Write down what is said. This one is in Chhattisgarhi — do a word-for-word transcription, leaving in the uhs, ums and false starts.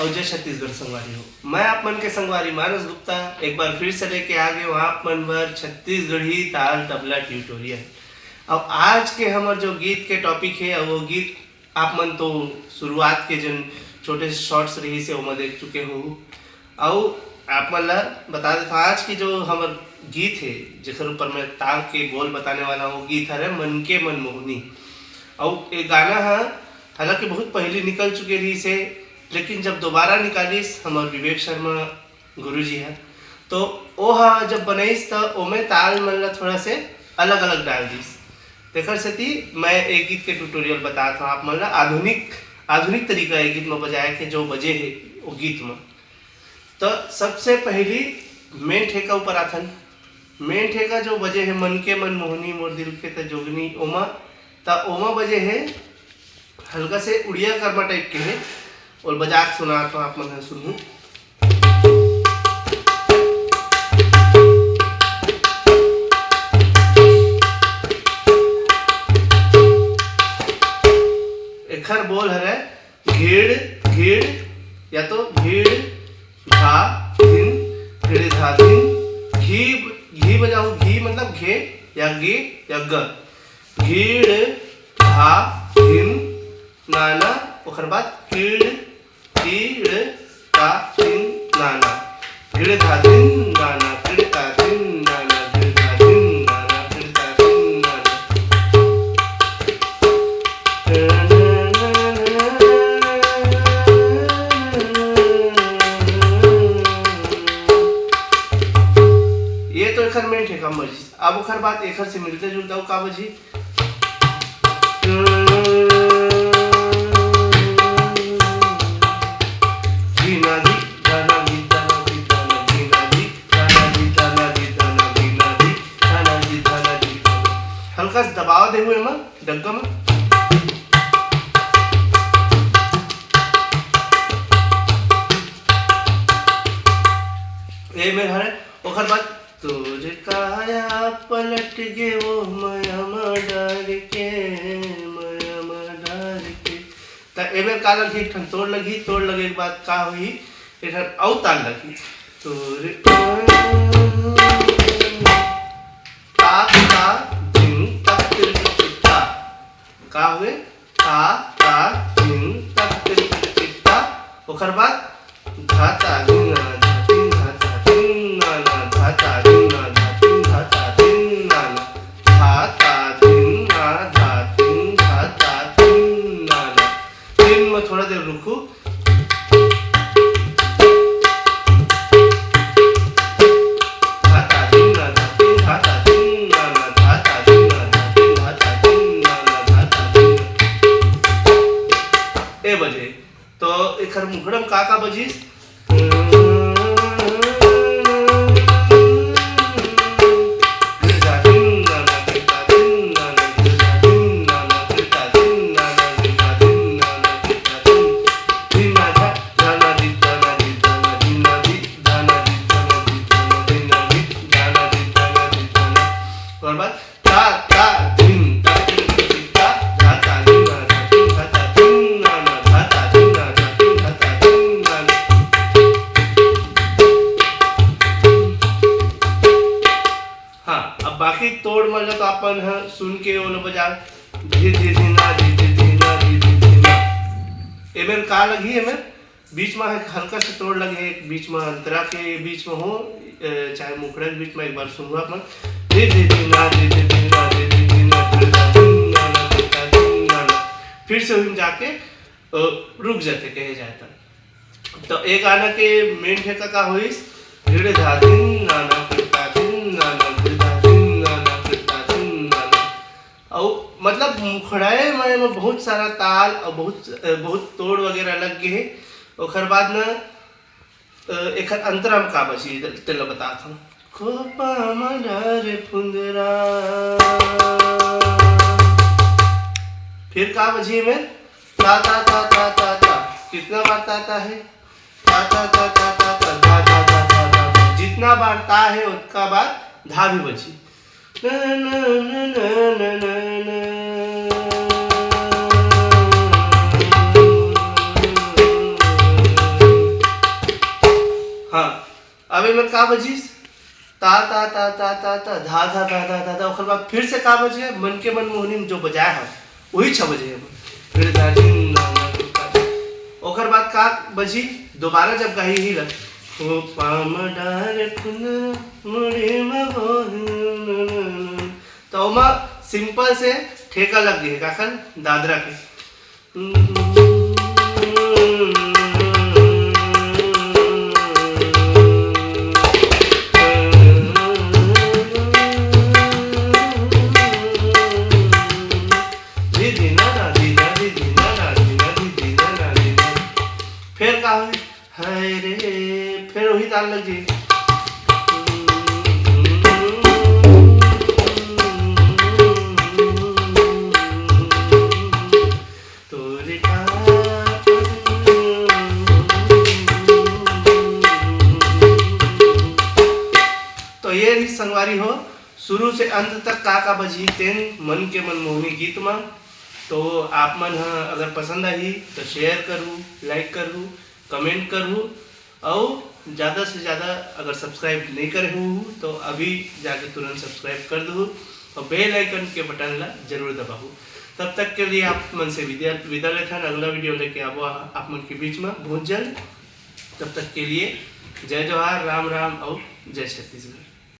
अउ जय छत्तीसगढ़ संगवारी हो। मैं आप मन के संगवारी मानस गुप्ता एक बार फिर से लेके आ गए हूँ आप मन बर छत्तीसगढ़ी ताल तबला ट्यूटोरियल। अब आज के हमर जो गीत के टॉपिक है, वो गीत आप मन तो शुरुआत के जन छोटे शॉर्ट्स रही से ओमा देख चुके हो। अउ आप मन ला बता देता, आज की जो हमर गीत है, जेकर ऊपर मैं ताल के बोल बताने वाला हूँ, गीत हरे मन के मन मोहनी। अउ ये गाना हा हालांकि बहुत पहली निकल चुके रही से, लेकिन जब दोबारा निकालिस हमर विवेक शर्मा गुरुजी ह, तो ओहा जब बनाइस त ओमे ताल मन ला थोड़ा से अलग-अलग डाल दिस। तेकर सेती मैं ए गीत के ट्यूटोरियल बतात हूँ आप मन ला, आधुनिक, आधुनिक तरीका ए गीत म बजाए के, जो बजे हे ओ गीत म। त सबसे पहली मेन ठेका ऊपर आथन। मेन ठेका जो बजे हे मन के मन मोहनी मोर दिल के त जोगनी, ओमा, त ओमा बजे हे हल्का से उड़िया कर्मा टाइप के हे। ओल बजा के सुनात हूँ, आप मन ह सुनहू। एखर बोल हरे घिड़ घिड़, या तो घिड़ धा धिन, घिड़ धा धिन। घी, घी बजाओ, घी मतलब घे या गे या ग। घिड़ धा धिन नाना, ओकर बाद किड़ तीड़ ता तिन नाना। गिड़ धा धिन नाना, गिड़ ता धिन नाना, गिड़ धा धिन नाना, गिड़ ता धिन नाना। ये तो एखर मेन ठेका बजी। अब ओखर बाद एखर से मिलते जुलता का बजी। हल्का से दबाव दे हुए मा डग्गा मा। ए मेर हरे, ओखर बाद तोर काया पलट गे वो मया मा डर के, मया मा डर के। त एमे का लगही, एक ठन तोड़ लगही, तोड़ लगे के बाद का होही, एक ठन अउ ताल लगही। तोर ता, ता, धिन, तक, तिर, तिर, ता। का हुए? ता, ता, धिन, तक, तिर, तिर, ता। ओखर बाद धा ता धिन ना धा धिन धा ता धिन ना ना धा ता धिन ना धा धिन धा ता धिन ना ना धा ता धिन ना धा धिन धा ता धिन ना ना। धिन में थोड़ा देर रुकू। धा ता धिन ना धा धिन धा ता धिन ना ना धा ता धिन ना धा धिन धा ता धिन ना ना धा ता धिन ना। ए बजे तो एखर मुखड़ा म का का बजिस? ओकर बाद ता, ता, धिन, ता, ता, ता, ता, ता, धिन, ना, ता, ता, धिन, ना, ना, ता, ता, धिन, ना, ता, ता, ता, ता, ता, ता, ता, ता, ता, ता। हाँ, अब बाकी तोड़ मन ला तो अपन ह सुन के ओला बजा, धीर, धीर, धीर, ना, धीर, धीर, धीर, ना, धीर, धीर, धीर, ना। एमेर का लगही, एमेर बीच में हल्का से तोड़ लगे, एक बीच में अंतरा के बीच में हो, अ, चाहे मुखड़ा के बीच में एक बार सुनहू आप मन। दे, दे, दे, ना, दे, दे, दे, ना, दे, दे, दे, ना, दे, दे, दे, ना, ना, दे, दे, दे, ना, ना। फिर से वही में जाके, अ, रुक जाते, कहे जाए तो। तो एक गाना के मेन ठेका का होइस, गिड़ धा दिन, ना, ना, गिड़ धा दिन, ना, ना, गिड़ धा दिन, ना, ना, गिड़ धा दिन, ना, ना। अउ मतलब मुखड़े में, में बहुत सारा ताल अउ बहुत, अ, बहुत तोड़ वगैरह लग गए हे। ओखर बाद न, अ, एखर अंतरा म का बची, तेला बतात हूँ। खोपा म डारे फुंदरा। फिर का बची में? ता, ता, ता, ता, ता, ता। कितना बार ता, ता है? ता, ता, ता, ता, ता, ता, ता, ता, ता, ता, ता। जितना बार ता है, उतना बार धा भी बची। ना, ना, ना, ना, ना, ना, ना। हाँ, अब एमन का बजिस, ता ता ता ता ता ता, धा धा धा धा धा धा। ओकर बाद फिर से का बज गए, मन के मन मोहनी में जो बजाए हम, वही छह बजे हम। फिर दार्जिलिंग ना, ना, ना, ना। ओकर बाद का बजी, दोबारा जब गाही ही लग, ओ पाम डार कुन मुड़ी में बोल, तो ओमा सिंपल से ठेका लग गए, काखन दादरा के। फिर का होई? हाय रे, फिर वही ताल लग जाई। तोरे का तो ये रही संगवारी हो, शुरू से अंत तक का का बजही तेन मन के मनमोहनी गीत म। तो आप मन ह अगर पसंद आही तो share करू, like करू, comment करू, अउ ज़्यादा से ज़्यादा अगर subscribe नहीं करे हो तो अभी जाके तुरंत subscribe कर दू और bell icon के button ला जरूर दबाहू। तब तक के लिए आप मन से विदा विदा लेथन, अगला video लेके आबो आप मन के बीच में बहुत जल्द। तब तक के लिए जय जोहार, राम राम और जय छत्तीसगढ़।